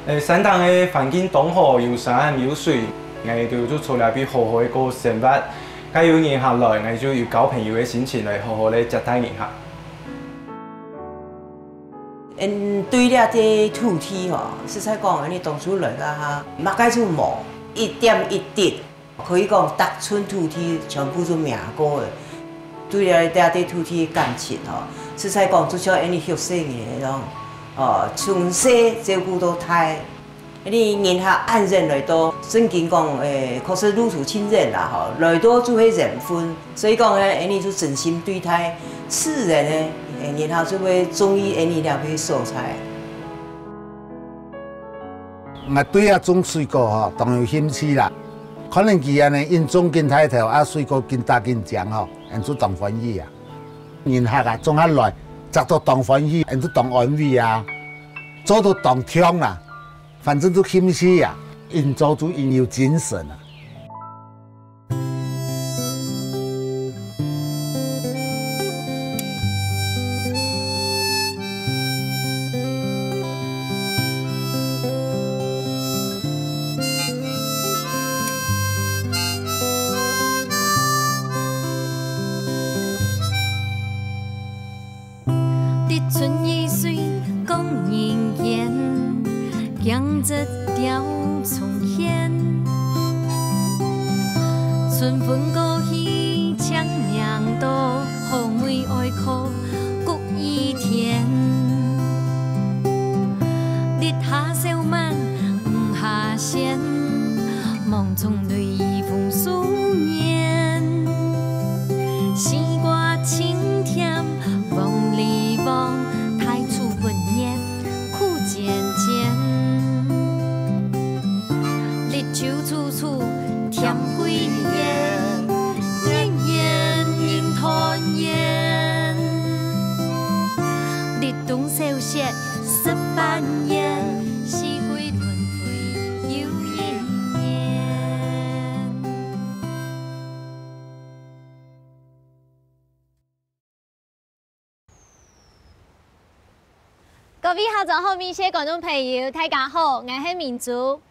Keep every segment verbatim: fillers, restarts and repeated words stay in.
誒，山頂个環境當好，有山有水，𠊎兜就在這位好好个過生活。該有人客來，𠊎就有交朋友个心情來好好个接待人客。嗯，對這塊土地吼，實在講，恁呢當初來个哈，麼个就無，一點一滴。 可以講，逐寸土地全部都摸過个。對這，這塊土地个感情吼，實在講，就像𠊎俚畜生个該種，哦，從細照顧到大。𠊎俚人客恁遠來到，正經講，誒，確實路途盡遠啦吼，來到就係緣分。所以講呢，𠊎俚就真心對待自然呢，誒，人客就會中意𠊎俚這片所在。 𠊎對這種水果吼，當有興趣啦。看人佢恁呢，緊種緊大條，啊，水果緊打緊靚吼，𠊎就當歡喜啊。人客啊，總下來，摘到當歡喜，𠊎就當安慰啊，做到當暢啊，反正就興趣啊，緊做就緊有精神啊。 滴春雨水講人緣，景致調重現。春分過去，清明到，好梅哀苦 谷雨天。日下笑漫，雨下仙，望中淚雨風思念。西瓜清甜，黃梨黃，大樹分月苦漸漸。綠洲處處 添桂圓，年年人團圓。立冬小雪十八年，四季輪迴又一年。 各位客庄好，美食觀眾朋友，大家好，𠊎係明珠。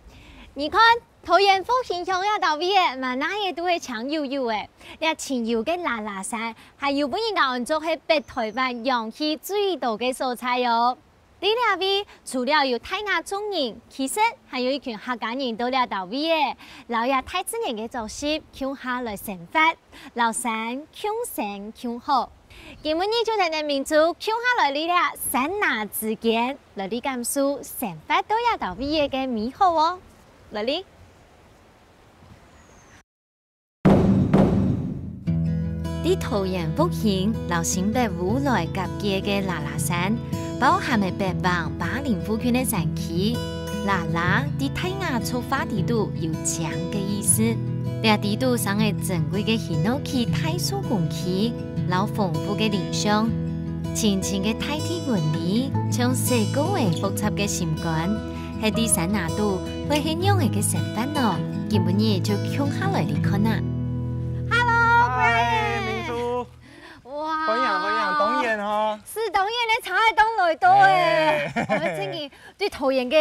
你看，桃園復興鄉這兜位仔，滿哪仔都係青油油仔。這青油个拉拉山，還有分人家安做係北台灣氧氣最多个所在哦。在這位，除了有大雅族人，其實還有一群客家人到這兜位仔，摎這大自然个作息共下來生活。 摎山共生共好。今晡日就跈等明珠共下來這山林之間，來去感受生活到這兜位仔个美好哦。來哩！在桃園復興摎新北烏來交界个拉拉山， 包含个北橫、巴陵附近个山區，拉拉在大雅族話裡肚有靚个意思。這裡肚生个珍貴个hinoki大樹公區，摎豐富个林相，清清个大地紋理，像洗過个複雜个心肝，係在山林肚會係仰仔个生活呢？今晡日就共下來去看啊！Hello，嗨，Brian。明珠。 哇！歡迎，歡迎，當然吼。係，當然咧，差一檔來到欸。欸。𠊎等正經對桃園个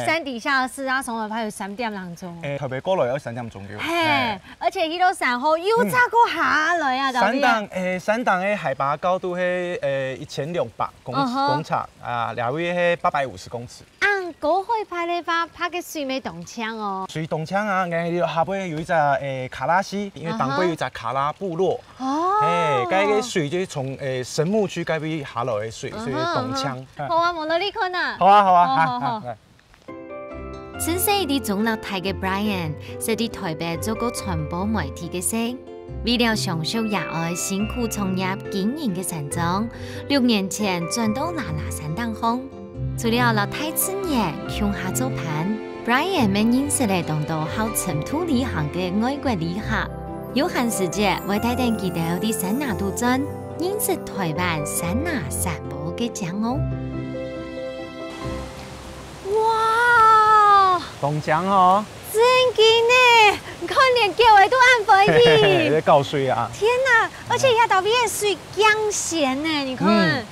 山底下係啊，上來還有三點零鐘。欸，特別過來要三點鐘有。嘿，欸。而且去到山後又再過下來啊，嗯。對不對？山頂，欸，山頂个海拔高度係，欸，一千六百公，嗯哼。公尺啊，這位係八百五十公尺。 恁高海拔个話，怕个水無當淨哦。水當淨啊，𠊎這下背有一隻，欸，卡拉溪，因為頂背有一隻卡拉部落。啊哈。哦。欸，該个水就從，欸，神木區該位下來个水，所以當淨。啊哈，啊哈。好啊，無落去看啊。好啊，好啊，好，好，好，好。來。自細在中壢大个Brian，係在台北做過傳播媒體个事。 為了相續爺哀辛苦創業經營个山莊，六年前轉到拉拉山頂項。除了摎大自然共下做伴，Brian乜認識了當多好深度旅行个外國旅客，有閒時節會帶等佢兜在山林肚轉，認識台灣山林山坡个靚哦。哇！當靚哦！ 真个呢，你看連狗仔都恁歡喜。嘿嘿嘿，在搞水啊。天哪，而且這兜位个水當鮮呢，你看。嗯。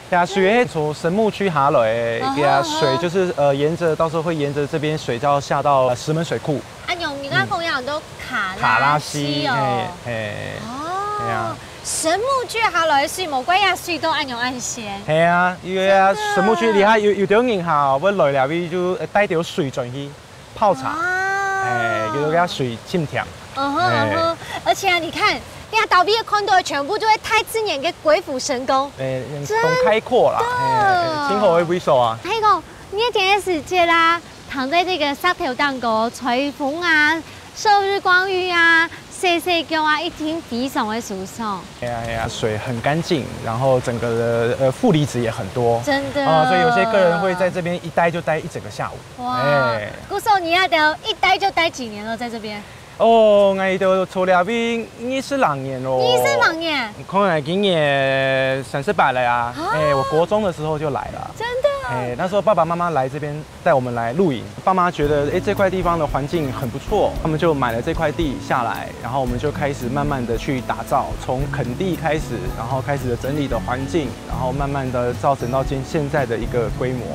對啊，水從神木區下來，嗯哼，對啊，嗯哼。水就是，呃，沿著，到時候會沿著這邊水就要下到，呃，石門水庫。啊，有，你剛剛講有很多卡拉西哦。卡拉西，嘿，嘿。哦，對啊。神木區下來个水，無怪啊，水都恁樣恁鮮。嘿啊，因為啊，真的。神木區你看有，有條人哈，會來了，佢就，呃，帶條水轉去。 泡茶，啊。哎，就係佢水清甜。嗯哼，哎。嗯哼。而且啊，你看，你看到邊看到的全部就係大自然个鬼斧神工。哎，真的。當開闊啦，哎，真好个位所啊。還有講，熱天个時節啦，躺在這個石頭頂高，吹風啊，受日光浴啊， 洗洗腳啊，一定非常的舒爽。哎呀，哎呀，水很乾淨，然後整個的，呃，負離子也很多。真的。啊，所以有些客人會在這邊一待就待一整個下午。哇，哎。故所你愛的一待就待幾年了，在這邊？哦，𠊎都在這邊二十零年咯。二十零年？看來今年三十八了呀。啊。哎，我國中的時候就來了。真的？哎，那時候爸爸媽媽來這邊 帶我們來露營。爸媽覺得，誒，這塊地方的環境很不錯，他們就買了這塊地下來，然後我們就開始慢慢地去打造，從墾地開始，然後開始整理的環境，然後慢慢地造成到現，現在的一個規模。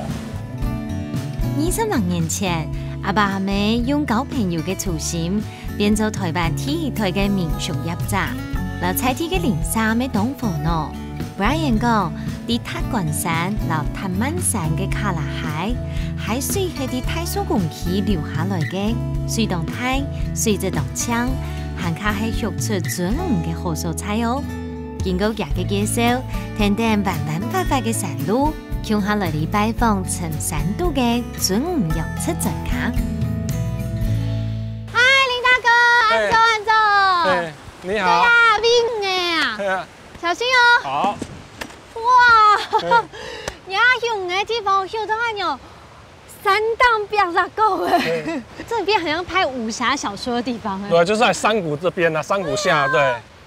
二十零年前，阿爸阿姆用交朋友个初心， 變做臺灣第一代个民宿業者，摎在地个鄰舍乜當歡樂。Brian講，在達官山摎達滿山个卡拉溪，溪水係在大樹公區流下來个，水當大，水質當淨，還較係畜出鱒魚个好所在哦。經過佢个介紹，跈等彎彎闊闊个山路， 共下來哩拜訪深山肚个鱒魚養殖專家。嗨，林大哥，恁早，嘿。恁早。嘿，你好。對啊，喂魚仔啊。嘿啊。小心哦。好。哇，嘿。你看游魚个地方，游到恁樣，山頂壁落高哎。嘿。這邊很像拍武俠小說的地方哎。對啊，就是在山谷這邊啊，山谷下，對。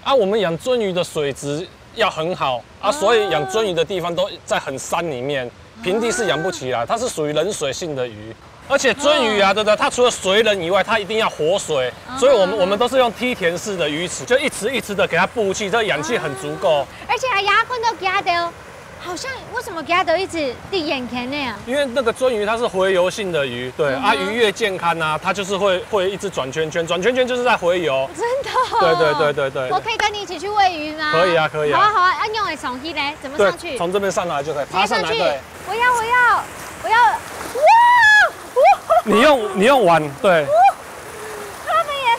啊，我們養鱒魚的水質要很好啊，所以養鱒魚的地方都在很山裡面，平地是養不起來，它是屬於冷水性的魚。而且鱒魚啊，對不對？它除了水冷以外，它一定要活水，所以我們，我們都是用梯田式的魚池，就一池一池的給它布氣，這氧氣很足夠。而且還壓困到家的哦。 好像為什麼佢兜一直在眼前呢啊？因為那個鱒魚它是洄游性的魚，對，啊，魚越健康啊，它就是會，會一直轉圈圈，轉圈圈就是在洄游。真的哦？對，對，對，對，對。我可以跟你一起去餵魚嗎？可以啊，可以啊。好啊，好啊，啊，用得上去嘞，怎麼上去？對，從這邊上來就可以，爬上來，直接上去。對。我要，我要，我要，哇，哇。你用，你用碗，對。哇，他們也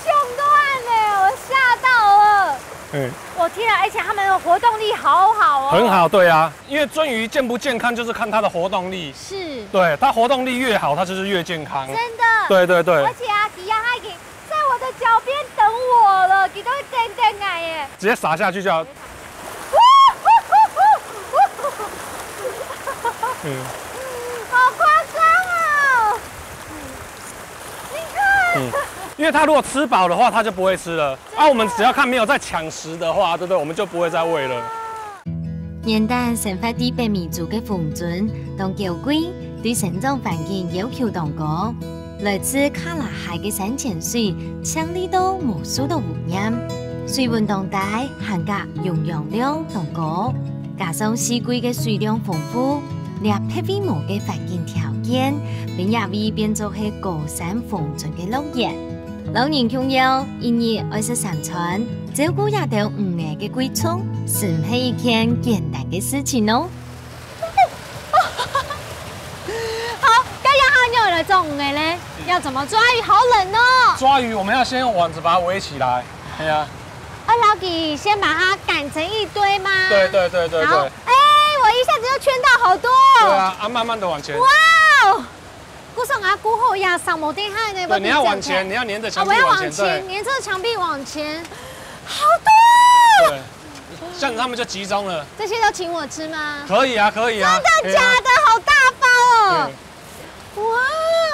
想到岸呢，我嚇到了。嗯。 我天啊，而且他們的活動力好好哦。很好，對啊，因為鱒魚健不健康就是看它的活動力。是。對，它活動力越好，它就是越健康。真的。對，對，對。而且啊，佢兜已經在我的腳邊等我了，佢兜會等等𠊎耶。直接撒下去就好。嗯。好誇張哦！你看。嗯，因為它如果吃飽的話，它就不會吃了。 啊，我們只要看沒有在搶食的話，對不對？我們就不會再餵了。原旦生活在北美洲个紅鱒，當嬌貴，對生長環境要求當高。來自卡拉溪个山泉水，淨俐到無受到污染，水溫當低，含鉀溶氧量當高，加上四季个水量豐富，這別位無个環境條件，分這位變做係高山紅鱒个樂園。 摎人共樣，一日愛食三餐，照顧這兜魚仔个貴重，實毋係一件簡單个事情哦。好，該這下愛仰般來捉魚仔呢？要怎麼抓魚？好冷哦！抓魚，我們要先用網子把它圍起來。哎呀，啊，摎佢先把它趕成一堆嗎？對，對，對，對，然後，對。哎，我一下子就圈到好多哦。對啊，啊，慢慢地往前。哇哦！ 故所啊，顧好這石門頂項呢，對，你要往前，你要黏著牆壁往前，啊，我要往前，對。黏著牆壁往前。好多哦！對，像他們就集中了。這些都請我吃嗎？可以啊，可以啊。真的假的？對啊。好大包哦！對。哇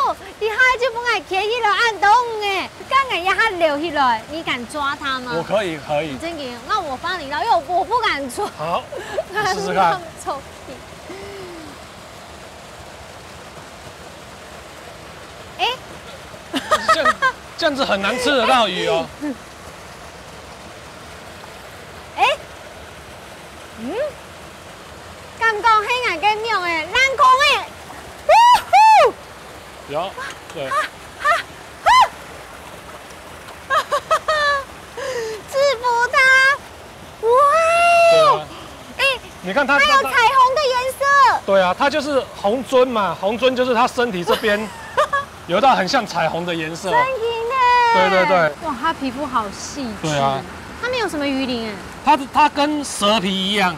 哦，一下就分𠊎牽起來恁多呢，該𠊎一下撈起來，你敢抓它嗎？我可以，可以。真的，那我幫你撈，因為我不敢抓。好，你試試看。那麼臭屁。 欸，這樣，這樣子很難吃得到魚哦。欸，嗯，然后，对。制服他，哇！对啊。哎，你看他，他有彩虹的颜色。对啊，他就是红尊嘛，红尊就是他身体这边有一道很像彩虹的颜色。真的耶。对对对。哇，他皮肤好细致。对啊。他没有什么鱼鳞哎。他他跟蛇皮一样，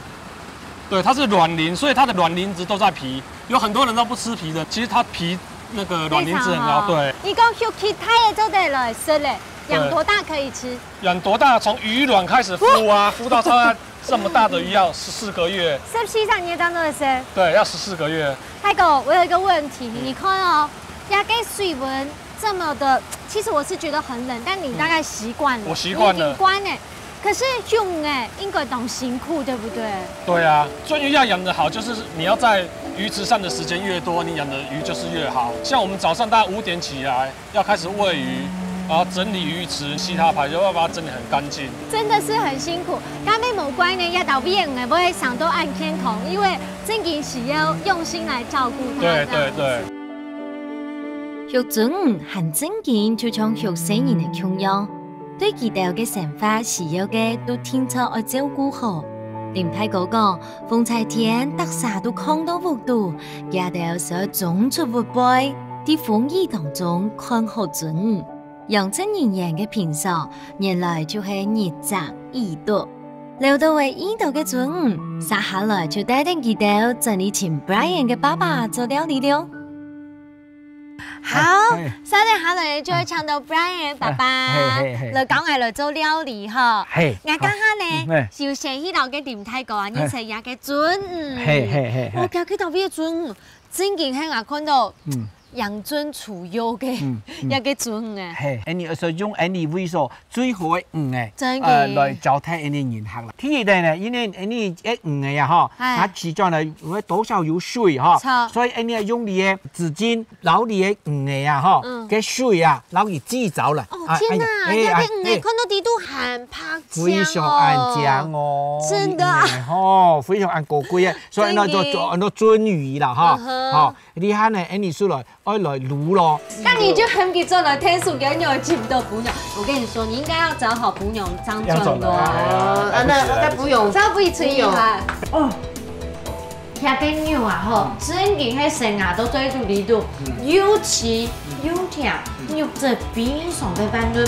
对，它是卵磷，所以它的卵磷脂都在皮。有很多人都不吃皮的，其实它皮那个卵磷脂很高，非常好。对。你讲有其他的做得来食嘞，养多大可以吃？养多大？从鱼卵开始孵啊，孵到大概这么大的鱼要十四个月。十四个月当中的生。对，要十四个月。大哥，我有一个问题，你看哦，那个水温这么的，其实我是觉得很冷，但你大概习惯了，我习惯了。你已经惯了。可是养哎，应该当辛苦，对不对？对啊，鳟鱼要养得好，就是你要在鱼池上的时间越多，你养的鱼就是越好。像我们早上大概五点起来，要开始喂鱼，然后整理鱼池、其他排，就要把它整理很干净。真的是很辛苦。刚刚没有关呢，要到尾个，我会想到按天空，因为正经是要用心来照顾它。对对对。这样子。 畜鳟魚還正經就像畜細人个共樣，對佢兜个生活需要个都定著愛照顧好。林大哥講，風颱天逐儕都囥到屋肚，佢兜就愛衝出屋背，在風雨當中看好鳟魚。養殖人員个平常，原來就係日遮雨擋。摎到會遇到个鳟魚，續下來就帶等佢兜轉去尋Brian个爸爸做料理了。 好，哎，哎。接下來就會請到Brian爸爸，哎，嘿，嘿，嘿。來教𠊎來做料理吼。嘿，𠊎這下呢，好。嗯，哎。就先去摎該林大哥啊，哎。認識一下該鳟魚。嘿，嘿，嘿，嘿。哦，今日到尾个鳟魚，正經係𠊎看到，嗯。養鳟出肉个，嗯，嗯。一个鳟魚哎。嘿，恁樣就用恁樣位所 最好个魚仔，真个。呃，來招待𠊎俚人客啦。第一个呢，因為𠊎俚个魚仔啊，吼，哎。佢起轉來，因為多少有水吼，著。所以𠊎俚用這个紙巾，摎這个魚仔啊，吼，嗯。个水啊，摎佢擠走了。哦，啊，天哪，哎呀，哎呀，這个魚仔，哎。看到底都很白淨哦。非常恁靚哦，真的啊。魚仔吼，非常恁高貴个，所以呢，就，真个。就安到鳟魚啦，哈，嗯哼。吼，這下呢，𠊎俚就來，愛來滷咯。該你就喊佢轉來，聽說佢愛尋到餔娘。我跟你說，你應該要找好餔娘正轉來。要轉來。哦，啊，那，那不用。這樣不會吹牛啊。不用。哦，這个肉啊，吼，嗯。正經係生啊，都做得煮得到，嗯。又鮮又甜，嗯。肉質非常个軟嫩。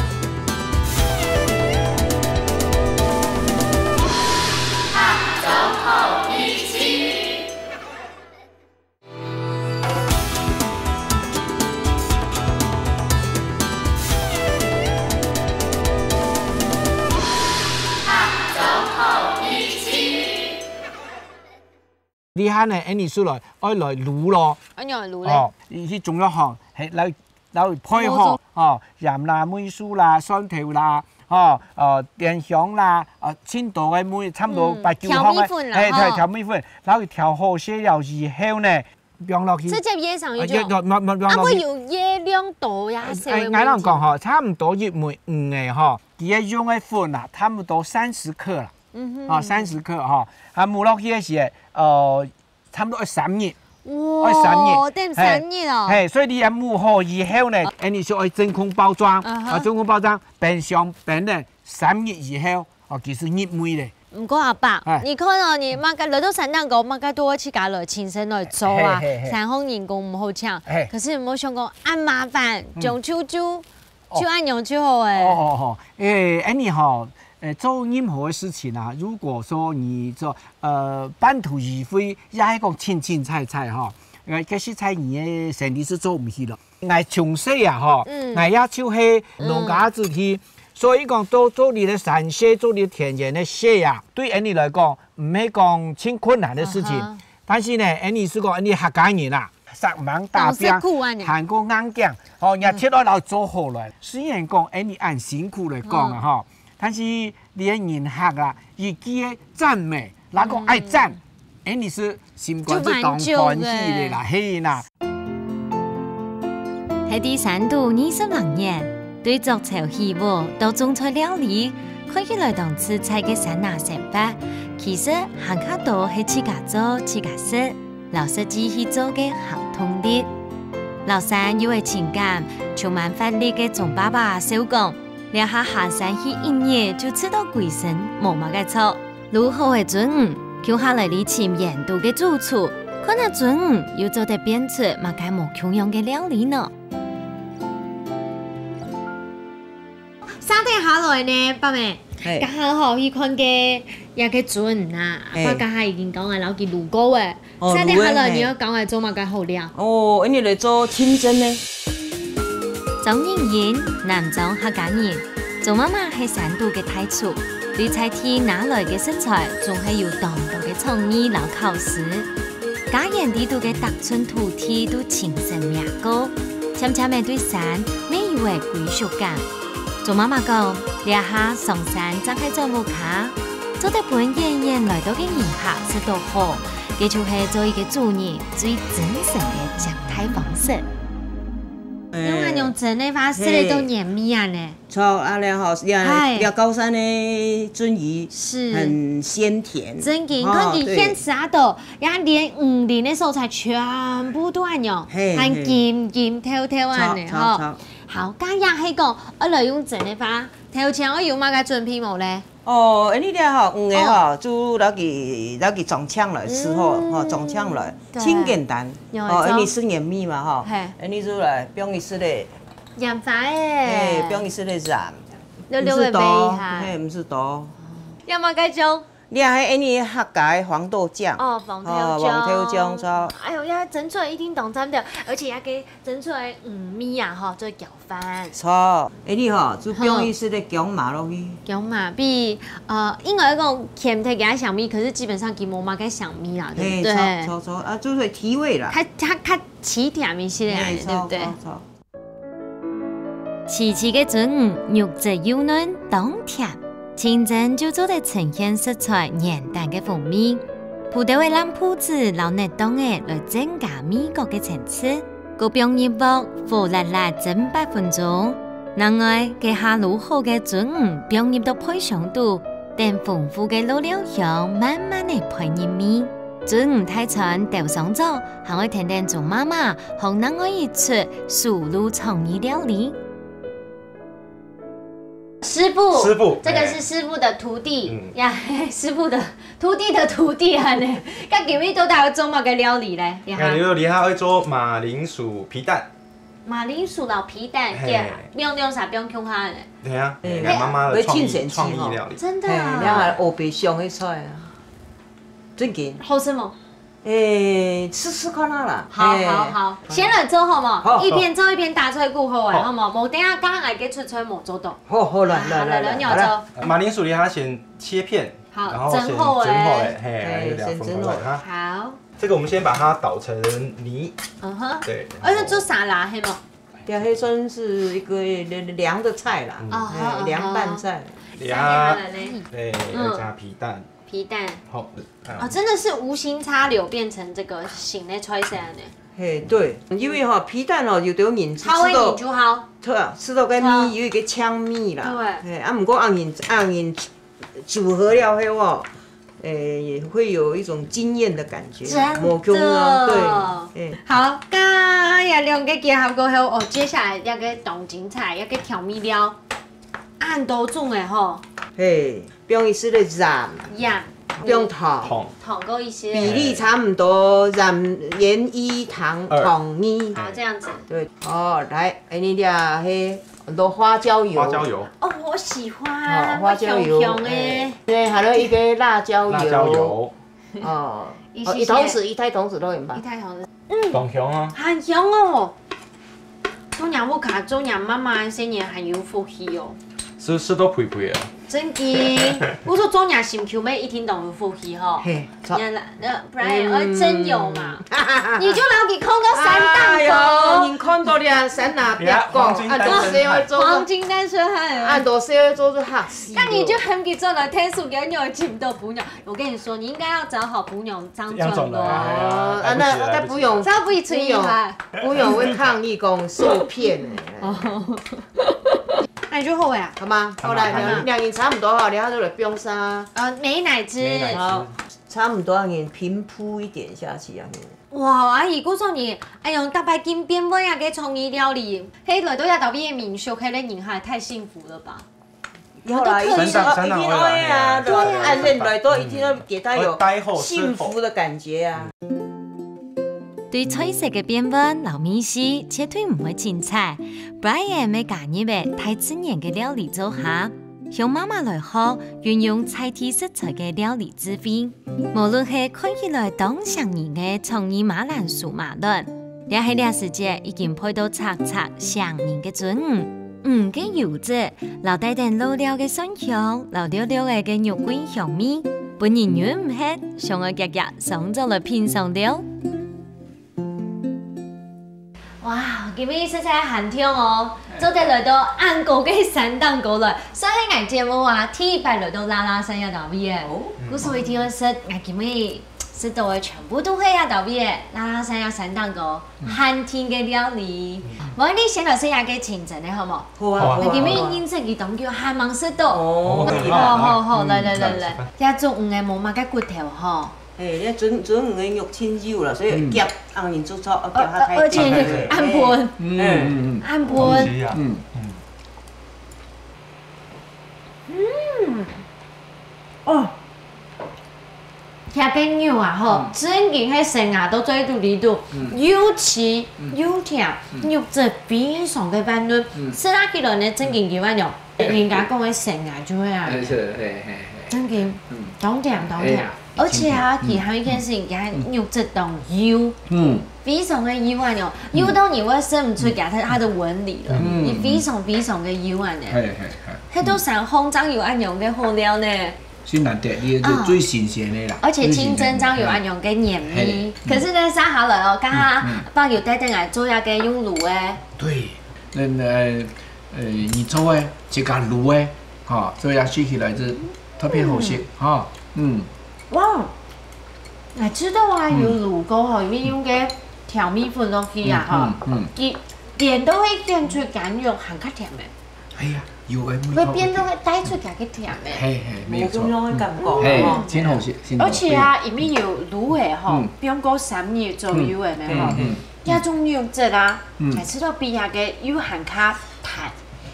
這下呢，𠊎俚就來，愛來滷咯。愛仰滷咧？哦，去中藥行，係，來，來配好，哦，鹽啦、味素啦、蒜頭啦， 吼，呃，甜香啦，呃，盡多个味，差毋多八九項个，嗯，調味粉啦，嘿，對，吼。調味粉，然後調好勢了以後呢，放落去。直接掖上去就。啊，掖，掖，掖，掖落去。啊，會有熱量多呀，哎，哎，𠊎摎你講吼，差毋多一尾魚仔吼，佢愛用个粉啊，差毋多三十克啦，嗯哼。啊，三十克吼，啊，滷落去个時，呃， 差毋多愛三日。哇，愛三日。等三日哦。嘿，嘿，所以你愛滷好以後呢，哦。恁樣就愛真空包裝，啊哈。啊，真空包裝，冰箱冰呢，三日以後，哦，其實入味咧。毋過阿伯，哎。你看哦，你麼个來到山頂高，麼个都愛自家來親身來做啊，嘿，嘿，嘿。山上人工毋好請。嘿。可是有沒有想過，恁麻煩，嗯。將就就 哦。就恁樣就好欸。哦，哦，哦，欸，恁樣吼，欸，做任何个事情啊，如果說你做，呃，半途而廢，也係講清清彩彩吼，呃，該實在你个生理係做毋起了。𠊎從細啊吼，嗯。𠊎也就係農家子弟，嗯。所以講做，做你个山事，做你田園个事啊，對恁樣來講，毋係講盡困難个事情。啊哈。但是呢，恁樣係講，恁樣客家人啊，煞猛打拚，當辛苦啊你。還過硬頸，吼，也嗯。鐵落來做好來。雖然講恁樣恁辛苦來講啊，嗯。吼， 但是你个人客啊，一句个讚美，那個愛讚，嗯。恁樣係心肝係當歡喜个啦，就滿足了。係啦。係在山肚二十零年，對捉潮起屋到種菜料理，看起來當自在个山林生活，其實還較多係自家做自家食，摎實際去做个行動力。摎山又係情感，充滿活力个鍾爸爸笑講，這下下山去一日就食到歸身，無麼个錯。滷好个鱒魚，共下來尋鹽都个主廚，看下鱒魚又做得變出麼个無共樣个料理呢？沙地下來呢，爸妹，嘿。剛好吼去看个，這个鱒魚啊，嘿。爸剛才已經講了，然後佢滷過誒。 哦，滷个，下來你愛講來做麼个好料？哦，恁樣來做清蒸呢？張穎英，南庄客家人，鍾媽媽係山肚个大廚，對在地拿來个食材，總係有當多个創意摎巧思。家園裡肚个逐寸土地都親身摸過，漸漸仔對山乜有了歸屬感。 鍾媽媽講，這下上山正係轉屋下，做得分遠遠來到个人客食到好，這就係做一個主人最真誠个接待方式。用恁樣蒸个話，食得到原味啊呢。著，恁樣吼，這，嗨。這高山个鱒魚是。很鮮甜。真个，你看佢現時啊都，哦，對。也連魚鱗个所在全部都恁樣，嘿，還金金透透恁樣吼。著，著，著。好，該也係講，愛來用蒸个話， 頭前愛有麼个準備無咧？哦，恁樣咧吼，魚仔吼，哦。就摎佢，摎佢裝塍來，時候，嗯，吼，裝塍來，對。真簡單。有，哦，做。恁樣食原味嘛，吼。嘿。恁樣就來，放一息仔，鹽花仔。嘿，放一息仔鹽。略略仔煨一下。毋使多，嘿，毋使多。有麼个種？你看，恁樣客家黃豆醬。哦，黃豆醬。哦，黃豆醬，著。哎喲，這蒸出來一定當讚个，而且還可以蒸出來，嗯，米啊，吼，做攪 飯。著，恁樣吼，就放一息仔薑嫲落去。薑嫲比，呃，應該講鹹甜个香味，可是基本上佢無麼个香味啦，對不對？嘿，著，著，著，啊，就是提味啦。較，較，較清甜一息仔，嘿，對不對？著，著，著。脆脆个鱒魚，肉質幼嫩，當甜，清蒸就做得呈現食材原單个風味。鋪兜个爛布子摎熱湯仔來增加味覺个層次。 過放入鑊，火辣辣蒸八分鐘。另外，該下滷好个鱒魚放入到配菜肚，等豐富个老料香慢慢仔配入味。鱒魚大餐兜上桌，還愛跈等鍾媽媽學另外一出手路創意料理。 師傅，師傅，這個是師傅的徒弟，哎。嗯。呀，師傅的徒弟的徒弟啊呢。該今日到底愛做麼个料理咧？呀。哎，你說你還會做馬鈴薯皮蛋。馬鈴薯摎皮蛋，嘿。對啊，放兩儕放共下呢。對啊，嘿。你看媽媽的創意，會盡神奇吼。創意料理。真的啊。嘿，你看烏白香的菜啊，真緊。好吃嗎？ 欸，試試看啊啦。好，嘿。好，好，先來做好無？好，一邊做一邊打嘴鼓好欸，好。好無？無等下剛剛个出菜無做到。好，好，來，好，來，來，來，來，來，來。馬鈴薯你還要先切片，好，然後先蒸好欸。蒸好欸，嘿，嘿，來，給它分開來哈。先蒸好。好。這個我們先把它搗成泥。嗯哼。對，然後而且做沙拉，係無？對，它算是一個涼的菜啦，嗯。哦，哎，好，好，涼拌菜。好。沙拉來咧。對，嗯。要加皮蛋。 皮蛋。好，嗯。哦，真的是無心插柳變成這個新的菜色呢。嘿，對，因為吼，皮蛋吼，有的人食，好的，食到，你就好。對啊，食到該味有一個嗆味啦。對。嘿，啊，毋過恁樣，恁樣組合了後哦，誒，也會有一種驚豔的感覺，真的。無共樣，對，哎。好，該這兩個結合過後，哦，接下來這個當精彩，這個調味料，恁多種的吼。嘿。 放一息仔鹽，鹽，放糖，糖。糖過一息。比例差毋多，鹽，鹽一，糖，二。糖二。好，這樣子。對，哦，來，哎，你這係很多花椒油。花椒油。哦，我喜歡，哦，花椒油，香香的。哎，對，還有一個辣椒油。辣椒油。哦，一息息。哦，一湯匙，一大湯匙都有吧？一大湯匙。 嗯，當香啊。很香哦。做若屋下，做若媽媽，細人還有福氣哦。食，食到肥肥啊。真的，𠊎說做若心臼妹一定當有福氣吼。嘿，著。你看啦，那不然也要真有嘛。嗯。你就摎佢囥到山頂高。哎喲，人看到了山那邊高，你看，黃金單身漢。恁多事愛做，黃金單身漢。恁多事愛做就嚇死了。那你就喊佢做了，天數給你有尋到餔娘。 我跟你說，你應該要找好餔娘張轉來。這樣轉來，哎呀，哦，啊，那，來不及了，那不用，來不及了。這樣不一吹一拍。不用，不用，會抗議講受騙的。哦。那你就後悔啊？好嗎？好，來，好嗎？兩，兩人差不多哈，然後就來放啥？呃，美乃滋。美乃滋。好，差不多，你平鋪一點下去啊，你。哇，阿姨，故所你，哎喲，逐擺緊變換這个創意料理，係來到這兜位个民宿，係恁人還太幸福了吧？有啦，一定，三檔，三檔一定愛啊，對啊，對啊。按呢來到一定要給他有，呃，待後，幸福的感覺啊。對菜色个變換摎味緒，絕對毋會凊彩。Brian乜加入了大自然个料理組合，向媽媽來學運用在地食材个料理智慧。 無論係看起來當像人个創意馬鈴薯馬卵，也係這時節已經配到赤赤像人个鱒魚，魚个油脂，摎帶等老料个蒜香，摎溜溜仔个肉桂香味，分人忍毋核，想愛遽遽上桌來品嚐了。 哇，今晡日食食還暢哦，做得來到恁高个山頂高來，算係𠊎節目啊，第一擺來到拉拉山這兜位仔。哦。故所一定愛食，𠊎今晡日食到个全部都係這兜位仔，拉拉山這山頂高，嗯。限定个料理。嗯。無，你先來食這个清蒸个好無？好啊，好啊，𠊎今晡日認識佢當久，還吂食到。哦，好，好，好，嗯，來，來，來，來，來。這鱒魚个無麼个骨頭吼。 嘿，這鱒，鱒魚个肉盡幼啦，所以夾，嗯。恁樣做出，哦，夾下太，哦，哦，太，太，恁薄。嗯，嗯，嗯。恁薄。好吃啊。嗯。嗯。嗯。哦。這个肉啊，吼，嗯。正經係生啊，都做得肚裡肚，嗯。又脆，嗯。又甜，嗯。肉質非常个軟嫩，嗯。食落去了呢，正經有恁樣，人家講个生啊，就係啊。哎，是，嘿，嘿，嘿。正經，嗯。當甜，當甜。哎呀。 而且啊，嗯。佢還有一件事情，佢个肉質當幼，嗯。非常个幼啊，你哦，嗯。幼到你會食毋出佢个，佢个紋理了，嗯。佢非常非常个幼啊呢。係，係，係。該都山項正有恁樣个好料呢。真難得，你个啊。最新鮮个啦，而且清蒸正有恁樣个原味。最新鮮。係。可是呢，接下來哦，剛剛嗯，嗯。爸有帶等來做一个用滷个。對，那，那，呃，你做个，自家滷个，吼，所以啊，食起來是特別好食，嗯。吼，嗯。 哇，𠊎知道啊，嗯。有滷過吼，因為用个調味粉落去啊，嗯，吼，嗯，嗯。佢連都會顯出雞肉還較甜个。哎呀，有个味道。會變到會帶出佢个甜个。嘿，嘿，沒有錯。無共樣个感覺，嗯。嘿，吼。真好食，真好食。而且啊，因為有滷个吼，嗯。放過三日左右个，嗯，吼。嗯，嗯。 這種肉質啊，嗯。𠊎食到比該个又還較彈，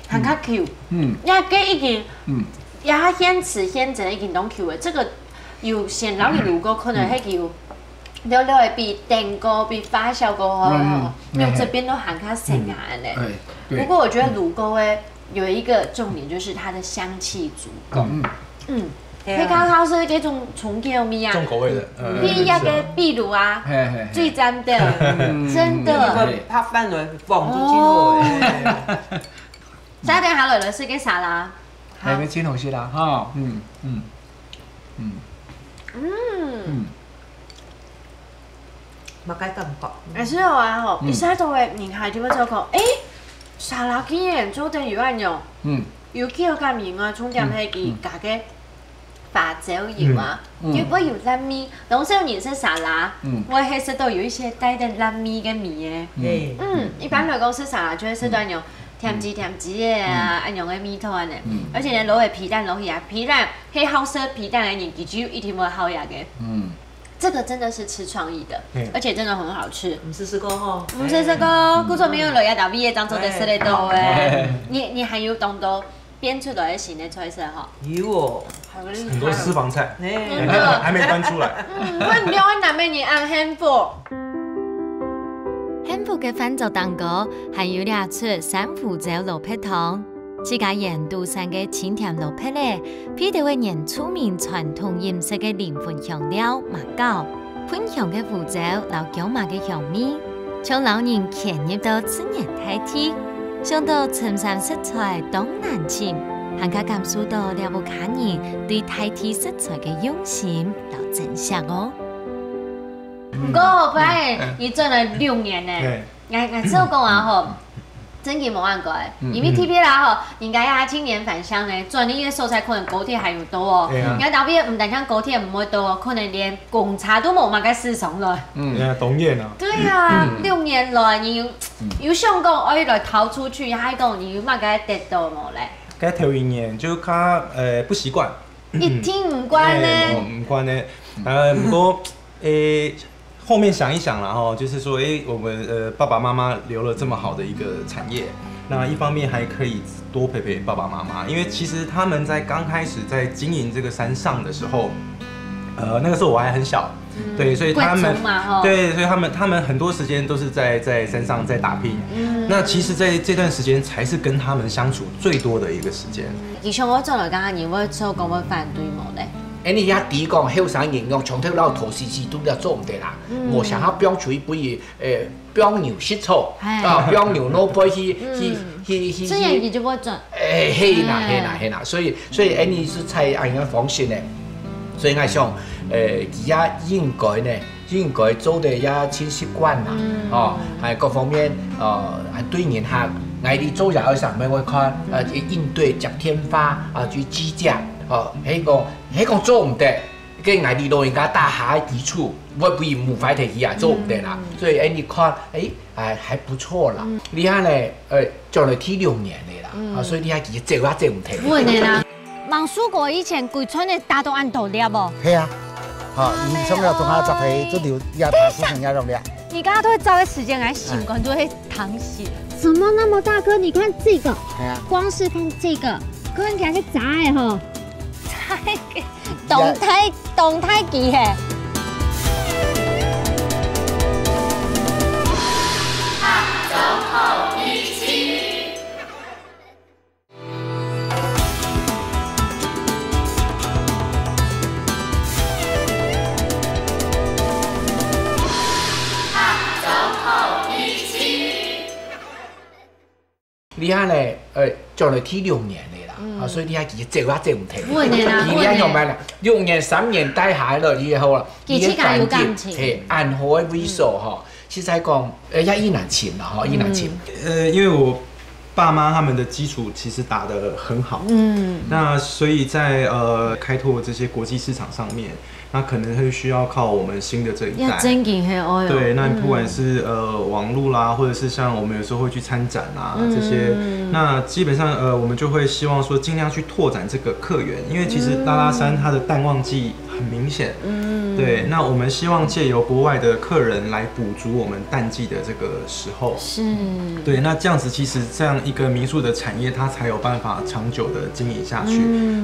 還較Q。嗯。該个已經，嗯。該現吃現蒸已經當Q了。這個有先摎佢滷過，可能嗯。該个有略略比等過、比發酵過後，嗯，嗯。肉質變到還較生啊，嗯。恁樣。哎，對。不過我覺得滷過个 有一個重點就是它的香氣足夠。嗯。嗯，對啊。黑咖啡是這種重口味啊，重口味的，呃，比那個秘魯啊，嘿，嘿，嘿。最讚的，嗯，真的。嗯，嗯，嗯。白飯來放就真好欸。哦。再等下來了是個沙拉。好。哎，要真好食啦，哈，嗯，嗯，嗯。嗯。嗯。 麼个感覺？但是我啊吼，嗯。一下都會，你還聽不著講，欸，沙拉竟然做得有恁樣，嗯。有口感以外，重點係佢加个花椒油啊，嗯。嗯。又會有辣味。當少人食沙拉，嗯。會係食到有一些帶點辣味个味个。嗯。嗯，一般來講食沙拉就會食到那種甜滋甜滋个啊，嗯。恁樣个味道恁樣。嗯。而且呢，落个皮蛋落去啊，皮蛋，係好食皮蛋个人，佢就一定會好食个。嗯。 這個真的是吃創意的，嘿。而且真的很好吃。毋試試過吼？毋試試過，嘿。故所無有落這兜味个當做得食得到欸。嘿。你，你還有當多變出來个新个菜色吼？有哦。好厲害哦。很多私房菜，嘿。真的。還沒，還沒搬出來。嗯，你看你兩個男人恁幸福。幸福个飯桌頂高，還有這齣山芋粩蘿蔔湯。 自家研肚山个清甜蘿蔔仔，配著个原住民傳統飲食个靈魂香料麻膏，芬香个胡椒摎薑嫲个香味，像摎人牽入到自然大地，想到深山食材當難尋，還較感受到這屋下人對大地食材个用心摎珍惜哦。毋過，Brian，嗯，嗯。你轉來六年呢。嘿。 𠊎，𠊎照講啊吼，嗯。真經無恁該，嗯，因為特別啦吼，人家這青年返鄉呢，轉去个所在可能高鐵還有到哦。對啊。人家特別毋單淨高鐵毋會到哦，可能連公車都無麼个駛上來。嗯。對啊，當遠啊。對啊，嗯。六年來，你有，嗯。有想講，哎，來逃出去，還講你有麼个得到無咧？該頭一年就較，呃，不習慣。一定毋慣呢。哎，毋，毋慣呢。呃，毋過，誒，后面想一想啦，吼，就是说，诶，我们呃爸爸妈妈留了这么好的一个产业，那一方面还可以多陪陪爸爸妈妈，因为其实他们在刚开始在经营这个山上的时候，呃，那个时候我还很小，对，所以他们，贵族嘛，吼。对，所以他们他们很多时间都是在在山上在打拼。那其实，在这段时间才是跟他们相处最多的一个时间。其实我做了刚刚，你会做工会反对无咧？哎，你也知讲后生人用从头到头时时都要做毋得啦，我想要标出一杯，呃，标牛食草啊，标牛老杯去去去去。这样你就会赚。哎，嘿啦嘿啦嘿啦，所以所以哎，你是在恁样方式呢，所以我想，呃，佢也应该呢，应该做得也真习惯啦，哦，还各方面，呃，对人客，𠊎哋做也愛上面会看，呃，应对接电话啊，去计价，哦，还讲还讲做毋得，跟𠊎哋老人家打下个基础，会不会无法提起啊，做毋得啦。所以哎，你看，哎，哎还不错啦。你看呢，呃，做了第六年了啦，啊，所以你还其实走啊走毋停。稳的啦。忙叔哥以前鬼村的打到恁多粒哦。系啊，好，你从了中下十岁，这就也打出成也落了。你刚刚都会找个时间来醒光，都会淌血。怎么那么大颗？你看这个，系啊，光是看这个，看起来是炸的吼。动态动态机嘿。你看呢，呃，做了第六年了啦，啊，所以你还其实走啊走毋停。稳的啦，你看用慢了，六年三年待下了以后了，其实自家有感情。嘿，安好的位所吼，实在讲，呃，也意难寻了吼，意难寻。呃，因为我爸妈他们的基础其实打得很好，嗯，那所以在呃开拓这些国际市场上面，那可能会需要靠我们新的这一代。要真紧嘿哦哟。对，那不管是呃网络啦，或者是像我们有时候会去参展啊这些，那基本上呃我们就会希望说尽量去拓展这个客源，因为其实拉拉山它的淡旺季很明显，嗯，对，那我们希望借由国外的客人来补足我们淡季的这个时候，是，对，那这样子其实这样一个民宿的产业，它才有办法长久的经营下去。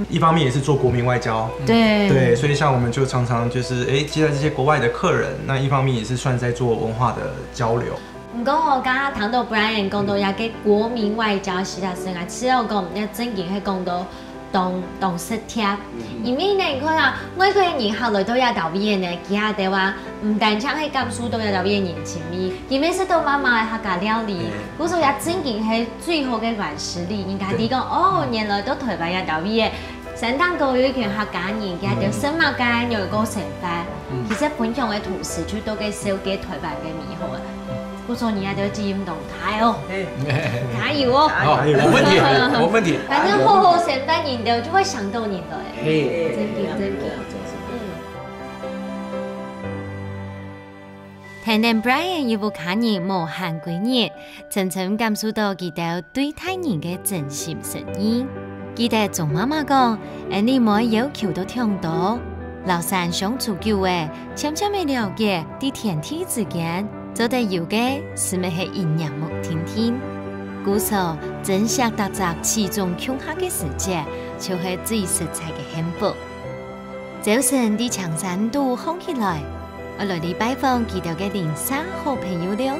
一方面也是做国民外交，对对，所以像我们就常常就是哎接待这些国外的客人，那一方面也是算在做文化的交流。毋过吼，刚刚谈到 Brian 讲到一个国民外交，实在是啊，只要讲，要真紧去讲到当当实贴。因为呢，你看啊，外国人客来到这搭位呢，其他地方毋单淨係感受到這搭位人情味，佢乜食到滿滿个客家料理，故所也真紧係最好个軟實力。人家知講，哦，原來到台灣這搭位个，山頂高有一群客家人，佢兜食麼个，有一个生活。其實分享个同時，就都个紹介台灣个美好啊。 不錯，你還得記憶當大哦，加油哦！好，無問題，無問題。反正好好生活，人兜就會想到你了。嘿，真的真的，嗯。聽等 Brian 一屋下人無閒歸日，深深感受到佢兜對待人个真心誠意。記得鍾媽媽講，恁呢毋愛要求到忒多，摎山相處久仔， 漸漸个了解，在天地之間，做得有个，斯乜係一𥍉目定定。故所，珍惜逐隻始終共下个時節，就係最實在个幸福。朝晨在青山肚䟘起來，愛來去拜訪佢兜个鄰舍好朋友了。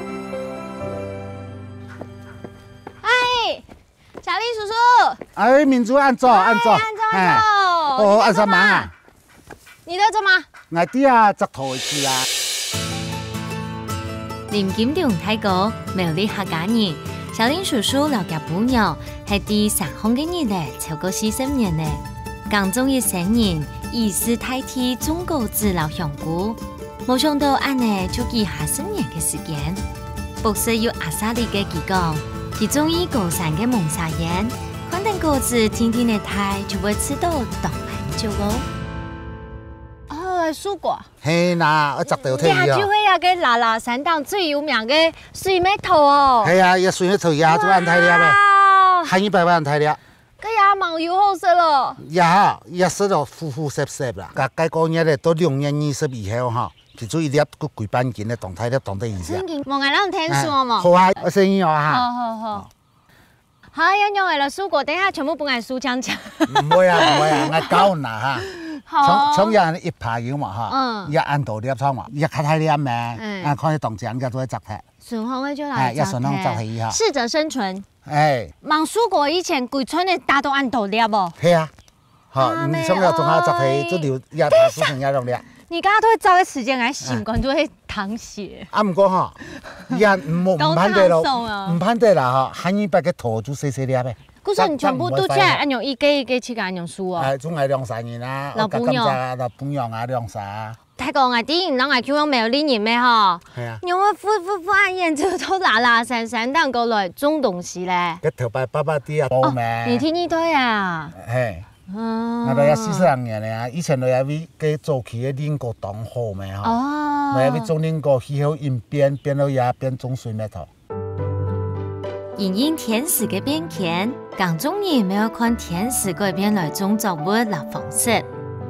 哎，小麗叔叔，哎，明珠，恁早，恁早，哎，恁早，恁早，哦，恁早忙啊！ 你在做麼？𠊎在啊，摘桃子啊。林金龍大哥，苗栗客家人，小林叔叔摎厥餔娘，係在山項个日仔超過四十年了。耕種一生人，以世代代種果子摎香菇。無想到恁呢就幾下十年个時間。博士又阿莎力个佢講，佢中意高山个艋沙煙，看等果子定定仔大，就會試著當滿足哦。 哦，樹果。係啦，愛摘到忒去哦。這就係該个拉拉山頂最有名个水蜜桃哦。係啊，這水蜜桃也做恁大粒个，哇，還一百萬大粒。該也蠻有好食咯。也好，也食到呼呼吸吸啦。該該個月咧，到兩月二十以後哈，其中一粒个幾半斤个，當大粒，當得人食。真个，無𠊎摎你𢯭手好無？好啊，我先哦哈。好好好。好，要用个了，蔬果等一下全部分𠊎收淨淨。毋會啊，毋會啊，𠊎教你啦哈。好。像像這樣一排有嘛哈，嗯。也恁多粒創嘛，也較大粒咩，嗯。啊，看你當靚，也做得摘忒。順風个就來摘忒。哎，也順風摘忒一下。適者生存。哎。吂收過以前，規村个打到恁多粒哦。係啊。 好，啊，你想要從下摘起，沒有。就留，也，等一下。也種了。你剛剛都會摘个時間，𠊎心肝都會淌血。啊，毋過吼，也毋，毋盼得咯，當大送啊。毋盼得啦吼，下二擺个頭就細細粒个。可是你全部都摘，這樣，這樣毋會壞啊。恁樣一個一個去給恁樣收哦。哎，總係兩三人啊，老朋友。有甘蔗啊，老朋友啊，兩三啊。大哥，𠊎知你摎𠊎共樣無利益个吼。係啊。因為忽忽忽然間就都拉拉山山，當過來種東西咧。該頭擺爸爸在啊，哦，無咩。你第二代啊？係。 哦。𠊎來也四十零年了啊，以前來也為該早期个林果當好咩吼。哦。來也為種林果，氣候應變，變到也變種水蜜桃。因應天時个變遷，耕種人乜愛看天時改變來種作物摎方式。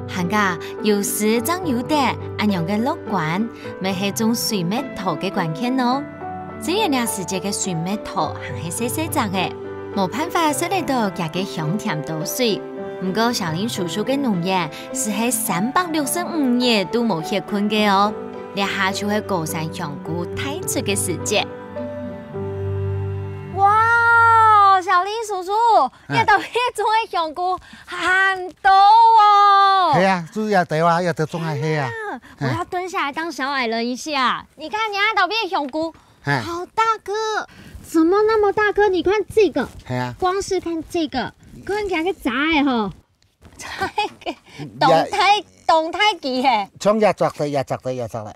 還過，有時正有得恁樣个樂觀，乜係種水蜜桃个關鍵哦。雖然這時節个水蜜桃還係細細隻个， 無辦法食得到佢个香甜多水。毋過小林叔叔个農園斯係三百六十五日都無歇睏个哦。這下就係高山香菇大出个時節。哇，小林叔叔，嗯。你這兜種个香菇還多哦。係啊，就這兜啊，這兜種个係啊。啊，我要蹲下來當小矮人一下。你看，你看這兜个香菇， 嘿。好大顆，怎麼那麼大顆？你看這個，嘿啊。光是看這個，看起來个渣欸吼，渣欸，當大，當大支嘿。像這隻个，這隻个，這隻个。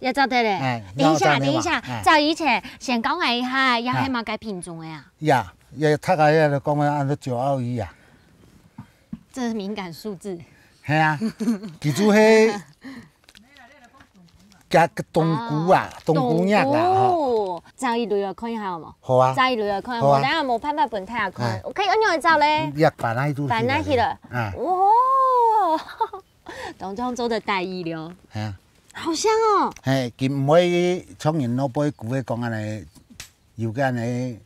這隻个咧。哎，等一下，這隻个嘛，等一下，哎。照以前先教𠊎一下，這係麼个品種个啊？呀，也大概也講个，安到九二一啊。這是敏感數字。嘿啊，記住嘿， 加个冬菇啊，啊，冬菇肉啦，吼。冬菇。摘一蕊來看一下好無？好啊。摘一蕊來看，好啊。無，等下無辦法分大家看。哎。我可以用你的照咧。你要搬下去就，搬下去了。哎。哦，當中做得帶一粒。哎呀。好香哦。嘿，佢毋會像人老輩古个講安尼，有个安尼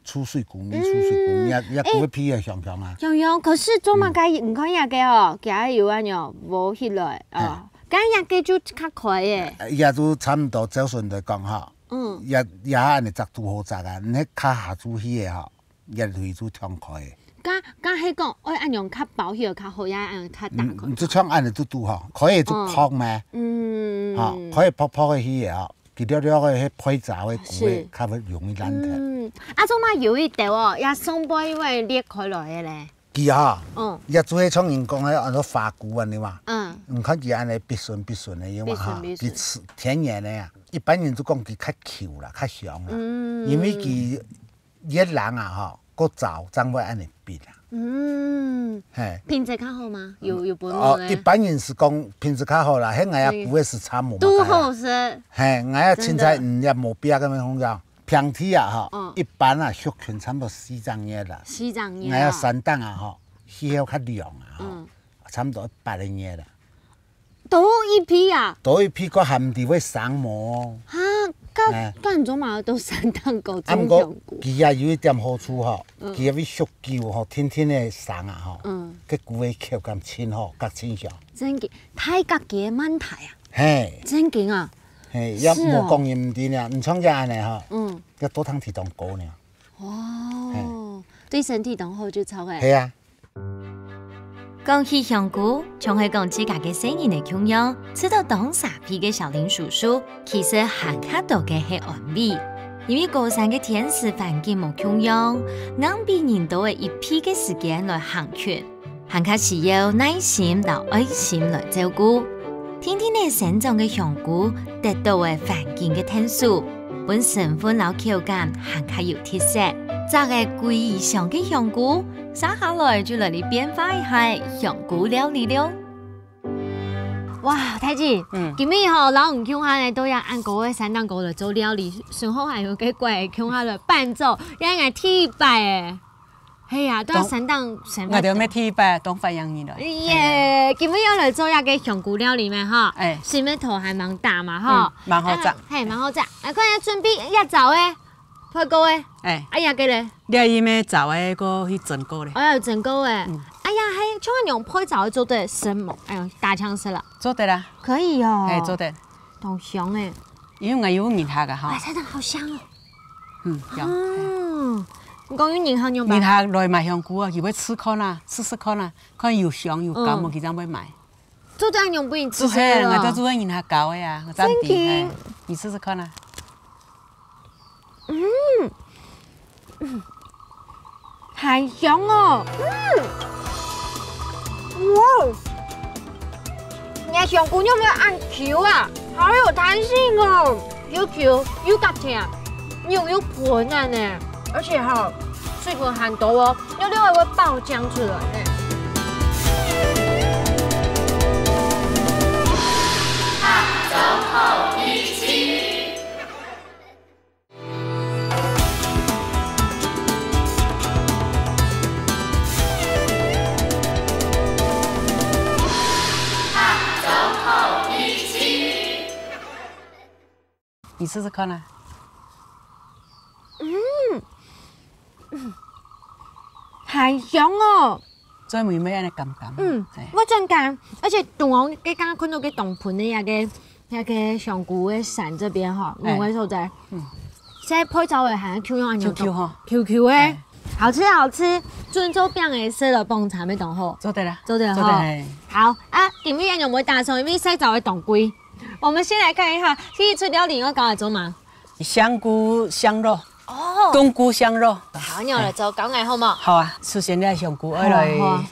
出水菇味，出水菇味，嗯，也，也菇个皮也香香啊。香香，可是做麼个，嗯。你看這个哦，佢有恁樣無起來啊，嘿。該這个就較快耶。也就差毋多，照順來講哈，嗯。也，也恁樣摘都好摘啊，你較下注去个哈，也就就暢開个。該，該係講，愛恁樣較包起來較好，也恁樣較大塊。嗯，就像恁樣嘟嘟哈，可以就嗯。泡咩？嗯。哈，可以泡泡个去个哈。 佢略略个，該配燥个菇个，是。較會容易爛忒。嗯，啊，做麼个有一兜哦，也上背會裂開來个咧？佢啊，嗯。也就係像人講个，安到花菇安尼嘛。嗯。你看佢安尼必順必順个，有嘛哈？必順必順。佢天然个啊，一般人就講佢較Q啦，較香啦。嗯。因為佢 越冷啊吼，過燥正會恁樣變啊。嗯，嘿。品質較好嗎？有，有分哦，別个？一般人是講品質較好啦，該𠊎也菇个是差無麼个啦。都好食。嘿，𠊎也凊彩，真的。嗯，也無必要跟佢講講。平地啊吼，嗯。一般啊，畜群差不多四隻月啦。四隻月啊。𠊎也山頂啊吼，氣候較涼啊吼，嗯。差不多八個月啦。 都一批啊？都一批，過還毋知會生無？哈，該，哎。該恁樣做麼个都山頂高種香菇。啊，毋過佢也有一點好處吼，嗯。佢也會畜久吼，天天个生啊吼，嗯。該菇个口感真好，較清香。真个，大甲个蠻大啊。嘿。真个啊。嘿，也是哦。無講佢毋知呢，你像這安尼吼，嗯。要多通地當高呢。哦，嘿。對身體當好就著个。嘿啊。 講起香菇，像係講自家个細人仔共樣，食到當沙鼻个小林叔叔，其實還較多个係安慰。因為高山个天時環境無共樣，硬比人多个一倍个時間來行墾，還較需要耐心摎愛心來照顧。 定定仔生長个香菇，得到个環境个𢯭手，分成分摎口感還較有特色。摘个歸箱个香菇，續下來就來哩變化一下香菇料理了。哇，大姊，嗯。今晡日吼，摎你共下來到這恁高个山頂高來做料理，順後還有个乖个共下來伴奏，這應該第一擺欸。係啊，都愛當，山頂生活。𠊎兜乜第一擺當歡迎你來。耶，今日愛來做一個香菇料理咩吼？哎。新个頭還吂打嘛吼。嗯，蠻好食。啊，係，蠻好食。啊，看下準備一隻个，配過个。哎。啊，這個咧？這因為早个過去蒸過咧。哦，有蒸過个。嗯。哎呀，係，像恁樣配早个做得生猛，哎喲，打槍食啦。做得啦。可以哦。哎，做得。當香哎。因為𠊎有人客啊吼。哎，菜單好香哦。 嗯，有。哦，你講有人客樣吧？人客來買香菇啊，佢會試看啊，試試看啊，看有香有甘無，嗯。佢正會買。做得恁樣分你試試係，咯。𠊎都做人客教个啊，𠊎正知，真的？哎，你試試看啊。嗯，嗯，還香哦。嗯，哇！ 你个香菇肉會恁Q啊，好有彈性哦，又Q又較甜，肉又肥嫩呢，而且吼，水分還多哦，肉肉還會爆漿出來呢。你試試看啊。嗯，嗯，還香哦。最尾尾恁樣甘甘。嗯，係。會真甘，而且中央个剛剛看到个當肥个那個，那個香菇个傘這邊吼，哎。有个所在。嗯。現在配早个還Q Q恁樣，Q Q吼。Q Q个。哎。 好吃好吃，準做餅个食了傍茶乜當好。做得啦。做得吼。做得，嘿。好啊，今日个肉會打爽，因為曬燥个當貴。我們先來看一下，第一出料理愛教來做麼个？香菇香肉。哦。冬菇香肉。好，你來做，教𠊎好無？好啊，首先你个香菇愛來。好啊，好啊。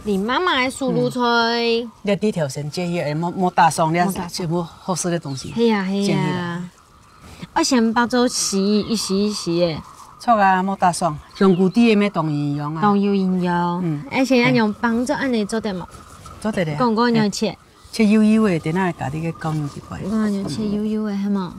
你媽媽个手路菜。嗯。你个地頭先切去，莫，莫打爽，你个全部好食个東西。係啊，係啊。切去啦。 愛先包做絲，一絲一絲个。著啊，莫打爽，香菇底个乜當營養啊。當有營養。嗯。而且恁樣包做恁樣做得無？做得个。講講你愛切。切幼幼个，等下加這個高油一塊。我講你切幼幼个，係無？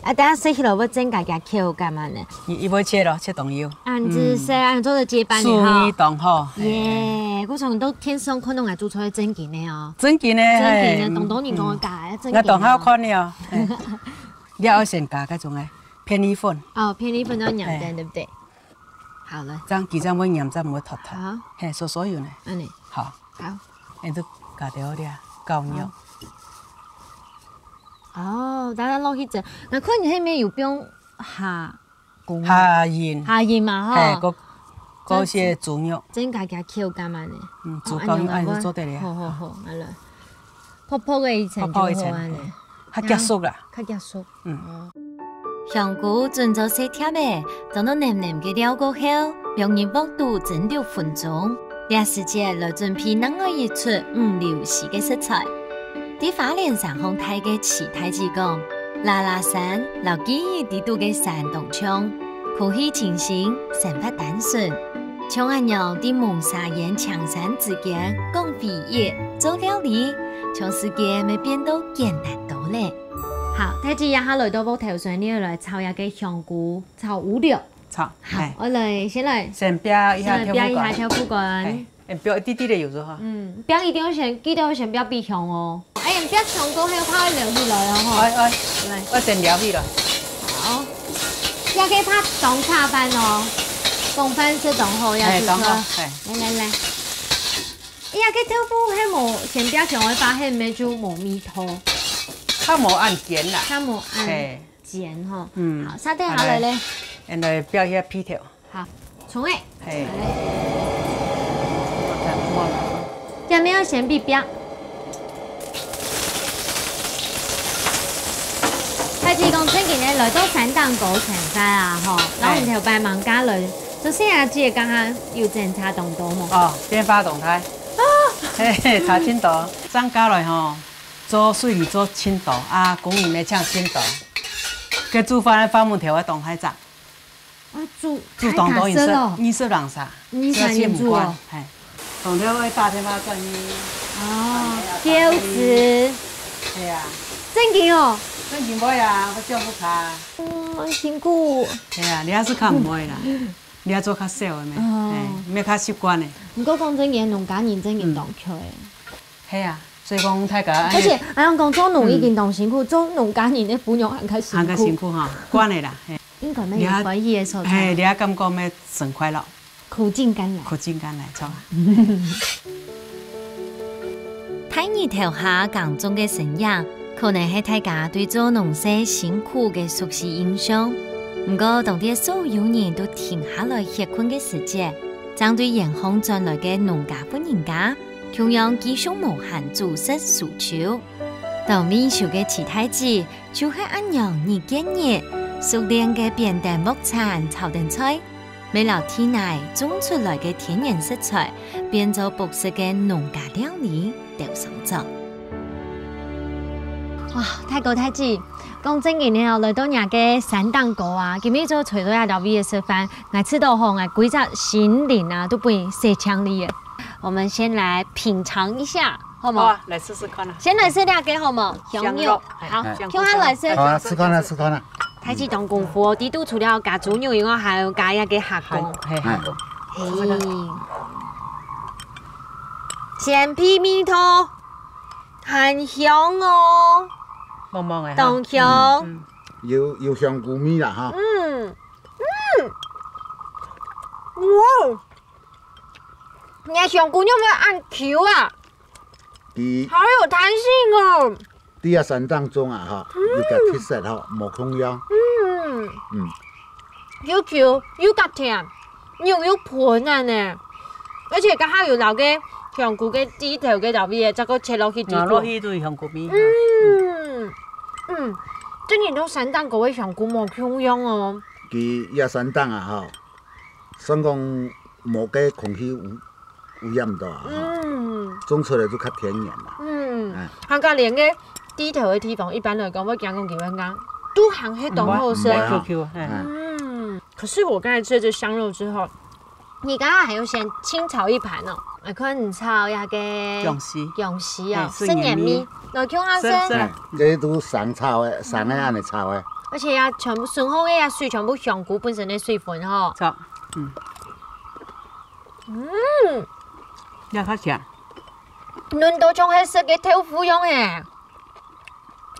啊，等下食起來會增加佢口感啊呢。你，你會切咯，切當幼。啊，你只是說，嗯。啊，做得接班的哈。手藝當好。耶，我從都天生看到𠊎煮出來正經个哦。正經个，正經个，嘿，當多人講我假个，嗯。正經个。𠊎當好看了，嘿。 你愛先加該種个片栗粉。哦，片栗粉要黏等，哎。對不對？好了。這樣佢正會黏，正毋會脫脫。好。嘿，所，所以呢。恁樣。好。好。哎，就加掉了，夠肉。好。哦，等下落去蒸。𠊎看你那邊有放蝦仁。蝦仁。蝦仁嘛，吼。嘿，該，該些豬肉。增加佢口感啊呢。嗯，哦，豬膏肉，恁樣啊，哎，就做得了。好，好，好，來了。 薄薄个一層就好啊呢。薄薄一層，較結實啦。較結實。嗯。哦。香菇準做細碟仔，裝到淰淰个料過後，放入鑊肚蒸六分鐘。這時節來準備另外一出五柳絲个食材。在花蓮山項大个徐大姊講，拉拉山摎記憶裡肚个山當像，空氣清新，生活單純。 像恁樣在濛沙煙青山之間講回憶、做料理，像世界乜變到簡單多咧。好，大姊這下來到鑊頭上，你愛來炒這個香菇，炒五柳。炒，好，哎。𠊎來，先來，先煸一下先來煸一下豆腐乾。豆腐乾。哎，哎，煸一滴滴个油就好。嗯，煸一定愛先，記得愛先煸分香哦。 哎呀，你煸香菇還有怕會流起來哦，吼。哎，哎，來。愛先煸起來。好，這個怕當炒飯哦，當飯食當好，也係說。哎，當好，哎。來，來，來。哎呀，這豆腐還無先煸香个話，還沒就無味道。較無恁煎啦。較無恁嘿。煎吼。嗯。好，續等下來咧。好，來，來煸一下皮條。 好，蔥仔。嘿。這乜愛先煸煸。大姊講正經个來到山頂高生活啊，吼，嘿。然後你頭擺吂嫁來，就細阿姊个家下有爭差當多無？哦，變化當大。啊！嘿嘿，差真多。正嫁來吼，做水利做真多，啊，工人乜請真多。該煮飯个飯碗頭愛當大隻。 啊，煮，煮當多，二十，大家食咯。二十人儕，二十人煮哦。嘿。當多愛打電話轉去。哦，打電話轉去。標誌。係啊。正經哦。正經會啊，會叫不卡。嗯，辛苦。係啊，你還係較毋會啦。這做較少个咩，哦。嘿，也較習慣个。毋過講真个，農家人真个當𤸁个。嗯。係啊，所以講大家，而且，恁樣講，做農已經當辛苦，嗯。做農家人个餔娘還較辛苦。還較辛苦哈，慣个啦，嘿。應該乜有歡喜个所在。嘿，你也感覺乜真快樂。苦盡甘來。苦盡甘來，著啊。大日頭下耕種个身影，可能係大家對做農事辛苦个熟悉印象。毋過，當這所有人都停下來歇睏个時節，正對遠方轉來个農家婦人家，共樣繼續無閒煮食事秋。當面首个徐大姊，就係恁樣日見日，熟練个煸等木鏟、炒等菜， 乜摎地泥種出來个天然食材，變做樸實个農家料理，鬥相助。哇，大哥大姊，講真个呢哦，來到若个山頂高啊，今晡日做找到這兜位个食飯，𠊎試著吼，𠊎歸隻心靈啊，都分你洗淨哩耶。我們先來品嚐一下，好無？好啊，來試試看啊。先來試這个好無？香肉。香肉，好，哎，香肉。共下來試。好啊，試看啊，試看啊。 大姊當功夫哦，底肚除了加豬肉以外，還有加一个蝦公。係，係，蝦公。嘿，鮮皮味道，還香哦，旺旺个哈。當香。嗯，嗯。有，有香菇味啦哈。嗯，嗯，哇，你个香菇肉會恁Q啊，佢好有彈性哦。 在這山頂種啊，吼，嗯。有个特色吼，無共樣。嗯。嗯。又Q又較甜，肉又賁啊呢。而且剛好有摎个香菇个蒂頭个料理，再過切落去底肚。咬落去都有香菇味。嗯。嗯。真个到山頂高个香菇無共樣哦。佢這山頂啊，吼，算講無个空氣污 污染到啊，吼。嗯。種出來就較天然啦。嗯，哎。還過連个地頭个地方，一般來講，會驚講佢會硬，都還係當好食。嗯，嗯。Q Q，哎。嗯，可是我剛才吃了這香肉之後，你剛剛還有先清炒一盤哦，來看你炒那個薑絲。薑絲啊，哎，係黏味。係黏味，來，共下食。係，係。哎，這都生炒个，生个恁樣炒个。而且啊，全部順後个啊，水全部香菇本身个水分吼。炒，嗯。 嗯，也較香。嫩到像係食个豆腐樣欸，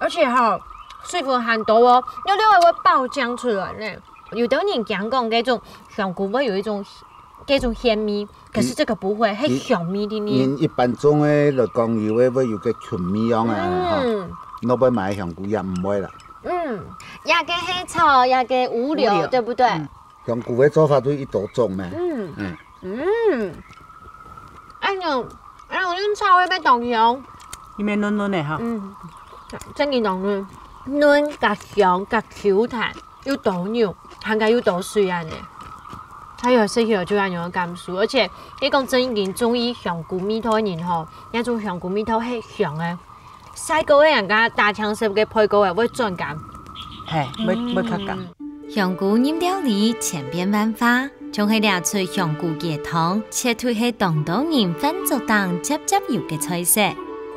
而且吼，水分還多哦，略略仔會爆漿出來呢。有兜人講講這種香菇會有一種，這種鹹味，可是這個不會，係香味定定。人一般種个來講，有个會有个香味樣个吼，嗯。落尾買香菇也毋會啦。嗯，這個係炒，這個五柳，五柳。對不對？嗯。 香菇个做法都一多種咩？嗯。嗯。嗯。恁樣，恁樣用炒个會當香。因為嫩嫩个哈。嗯。真个當嫩，嫩加香加Q彈，又多肉，還加又多水恁呢。還有食起來就恁樣个感受，而且你講真正中意香菇味道个人吼，該種香菇味道係香个。 曬過个人家打青色个配過个會轉甘。嘿，會，會較甘。嗯。香菇入料理千變萬化，像係這齣香菇雞湯，絕對係當多人飯桌頂輒輒有个菜色。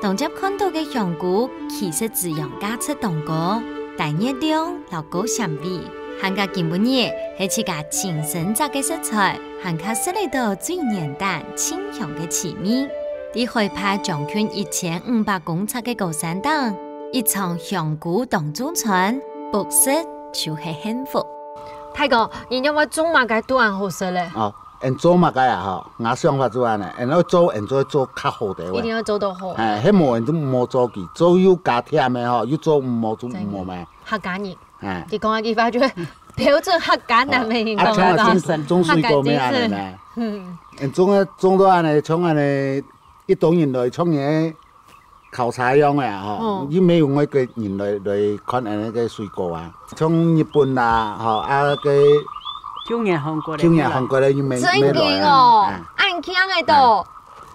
當輒看到个香菇，其實滋養價值當高，彈熱量摎高纖維，還加今晡日係自家親身摘个食材，還較食得到最原單、清香个滋味。 在海拔將近一千五百公尺个高山頂，一場香菇當中餐，不食就係幸福。大哥，你仰會種麼个都恁好食咧？哦，恁做麼个啊吼？𠊎想法就恁呢，恁愛做，恁做做較好个話。一定愛做到好。哎，係無恁就莫做佢，做又加甜个吼，又做毋好就毋好咩。真个。客家人。哎。你講个句話就係標準客家人个人講个話。啊，像啊，種，種水果咩恁呢咩？客家精神。嗯。恁種啊，種到恁呢，像恁呢， 一多人來像人个考察樣个啊，吼，哦。又無有外國人來，來看恁呢个水果啊。像日本啦，吼，啊，个，舊年韓國个，舊年韓國个又無，真个哦，無來啊。啊。恁慶个都。啊。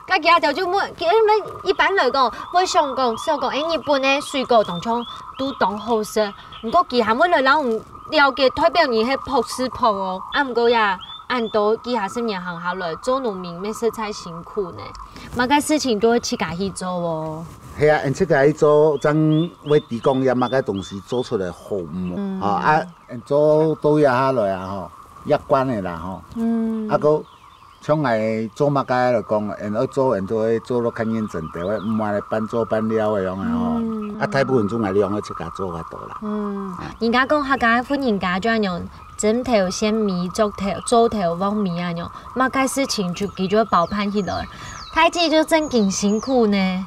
該佢兜就問，因為一般來講，會想講，想講，誒，日本个水果當像都當好食，毋過佢還會來摎人 了解代表你係博士博哦。啊，毋過呀，恁多幾下十年行下來，做農民乜實在辛苦呢。麼个事情都愛自家去做哦。係啊，恁自家去做，正會知講這麼个東西做出來好毋好。嗯。啊，啊，恁做到這下來啊，吼，樂觀个啦吼。嗯。啊，閣像𠊎做麼个來講，𠊎愛做，𠊎做愛做到較認真兜，毋會半做半尞个樣啊吼。嗯。啊，大部分總係兩个自家做較多啦。嗯，啊。人家講客家婦人家就恁樣，針頭線尾，做頭，做頭望尾恁樣，麼个事情就佢就包辦起來。大姊就正經辛苦呢。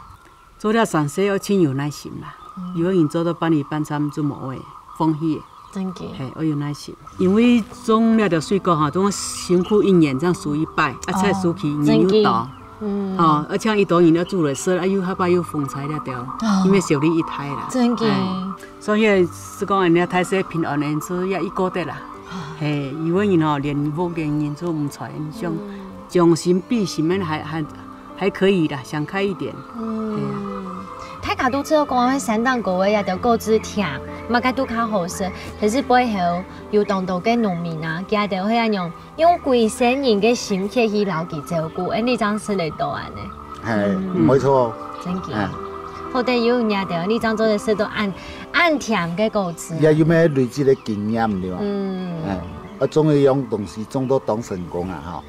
做了三世愛盡有耐心啦。嗯。有个人做到半夜半三就無愛，放棄个。真个。嘿，愛有耐心。因為種這條水果吼，總辛苦一年正收一擺，啊，菜收起，哦，人又多。真个。嗯。吼，而且一多人要煮來食，啊，又下擺又風災了掉，哦。因為小粒一胎啦。真个。哎，所以是講人家大細平安个，是也一個的啦。哦。嘿，有个人吼，連屋連人都毋在，像，嗯。將心比心个還，還，還可以啦，想開一點。嗯。對啊。大家都知道講，山頂高个這兜果子甜，麼个都較好食，可是背後有當多个農民啊，佢兜會恁樣用歸生人个心血去摎佢照顧，哎，你正食得到恁呢。哎，嗯。沒錯。真个。哎。好得有你兜，你正做得食到恁，恁甜个果子啊。也有咩累積个經驗，對吧？嗯。哎，啊，終於用東西種到當成功啊，吼。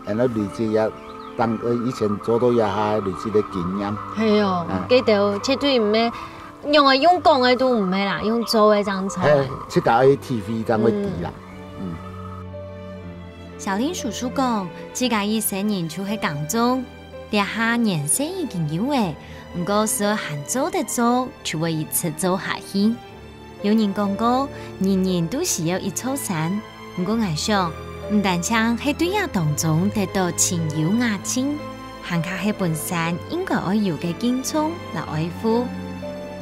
然後累積也當，呃，以前做到這下累積个經驗。係哦，嗯。這兜絕對毋係，用个，用講个都毋係啦，用做个正做。嘿，自家愛體會正會知啦。嗯。嗯。小林叔叔講，自家一生人就係耕種，這下年歲已經有了，毋過只要還做得做，就會一直做下去。 有人講過，人人都需要一座山。毋過𠊎想，毋單淨係對這當中得到親友雅親，還較係本身應該愛有个敬重摎愛護。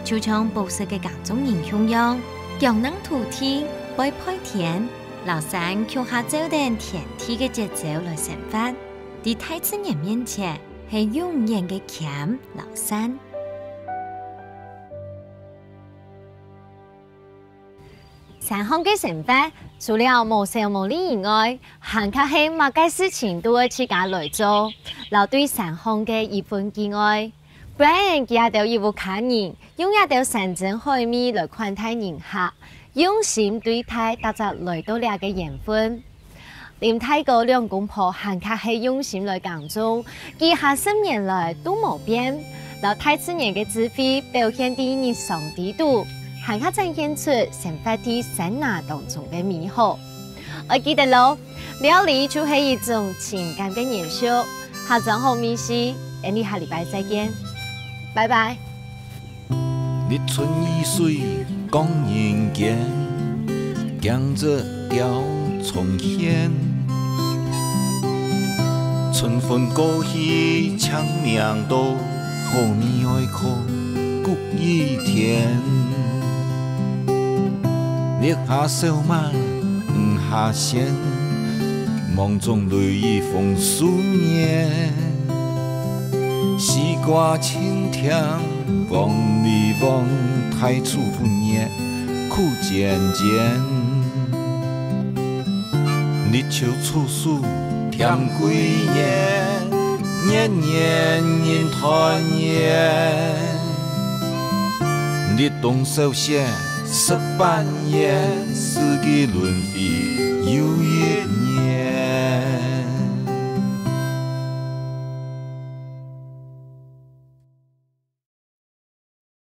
就像樸實个耕種人共樣，腳䟘土地，背背天，摎山共下照等天地个節奏來生活，在大自然面前係永遠个謙摎善。 山項个生活，除了無愁無慮以外，還較係麼个事情都愛自家來做，摎對山項个一份敬愛。Brian佢兜一屋下人，用這兜山珍海味來款待人客，用心對待逐隻來到這个緣分。 林大哥兩公婆還較係用心來耕種，幾下十年來都無變，摎大自然个智慧表現在日常裡肚，還較展現出生活在山林當中个美好。愛記得咯，料理就係一種情感个延續。下轉好味緒，𠊎俚下禮拜再見，拜拜。 日出雨水講人間，驚蟄鳥蟲喧。春分過去青命多，好味愛靠谷雨田。日下燒麥，雨下餡，芒種雷雨豐收年。西瓜青甜， 黃梨黃，大樹分葉苦尖尖。立秋處暑添桂圓，年年人團圓。立冬小雪食半圓，四季輪